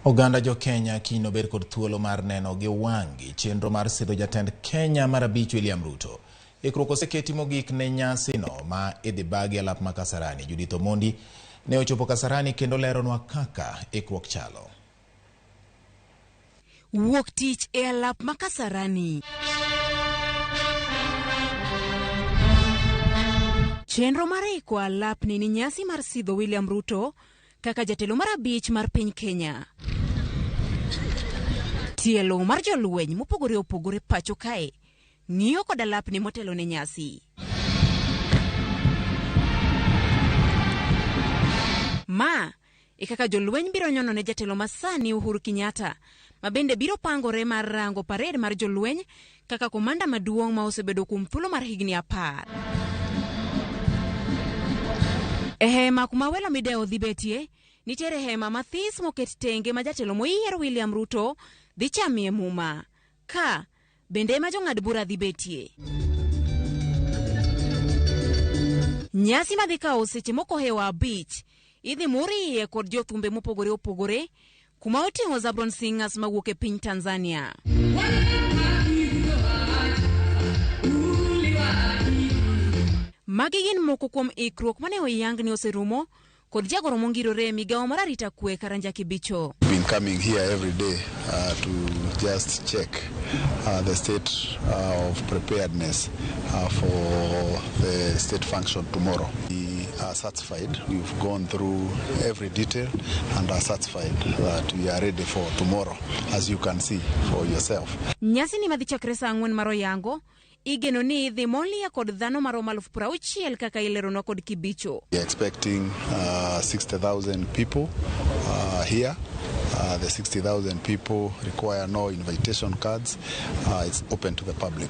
Oganda jo Kenya kiny nobed kod thuolo mar neno gi wang'gi chenro mar sidho jatend Kenya mar abich William Ruto. Ikruok oseketi mogik ne nyasino ma idhi bagi alap ma Kasarani. Judith Omondi ne ochopo Kasarani kendo leronwa kaka ikruok chalo. Wuok tich e alap ma Kasarani. Chenro mar iko alapni ni nyasi mar sidho William Ruto kaka jatelo mar abich mar piny Kenya. Tielo mar jolweny mopogore opogore pacho kae ng'iyo kod alapni motelo ne nyasi. Ma e kaka jolweny biro nyono ne jatelo masani Uhuru Kenyatta, ma bende biro pangore mar rango parade mar jolweny kaka komanda maduong' ma osebedo kuom thuolo mar higni 10. E hema kuma welo midewo dhi betie, nitiere hema mathis moket tenge ma jatelo moyier William Ruto dhi chamie muma. Ka bende ema jong'ad bura dhi betie. Nyasi madhi kawo seche mokohewo 5 idhi mur iye kod jothumbe mopogore opogore kuma oting'o Zabron Singers mawuok e piny Tanzania. Magi gin moko kuom ikruok mane oyang ni oserumo kod jagoro mongirore e migawo mar arita kwe Karanja Kibicho. Been coming here every day to just check the state of preparedness for the state function tomorrow. We are satisfied. We've gone through every detail and are satisfied that we are ready for tomorrow, as you can see for yourself. Nyasi ni madhi chakre saa 4 mar oyango, igeno ni idhi molia kod dhano maromo 60,000 kaka ileronwa kod Kibicho. We are expecting 60,000 people here. The 60,000 people require no invitation cards. It's open to the public.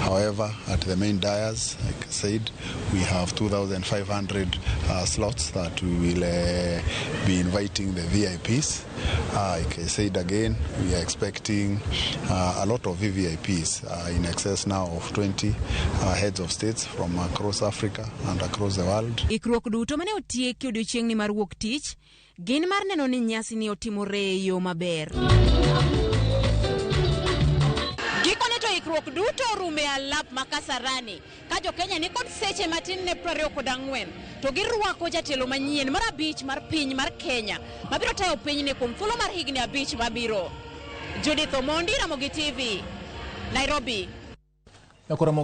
However, at the main dais, like I said, we have 2,500 slots that we will be inviting the VIPs. Like I said again, we are expecting a lot of VVIPs, in excess now of 20 heads of states from across Africa and across the world. Ikruok duto mane otieki odiochieng'ni mar wuok tich gin mar neno ni nyasi ni otimore e yo maber. Gikone to ikruok duto orumo e alap ma Kasarani ka jo-Kenya ni kod seche matin ne 24 to girwako jatelo manyien mar abich mar piny mar Kenya mabiro tayo pinyni kuom thuolo mar higni 5 mabiro. Judith Omondi, Ramogi TV, Nairobi. Nyakora Ramogi.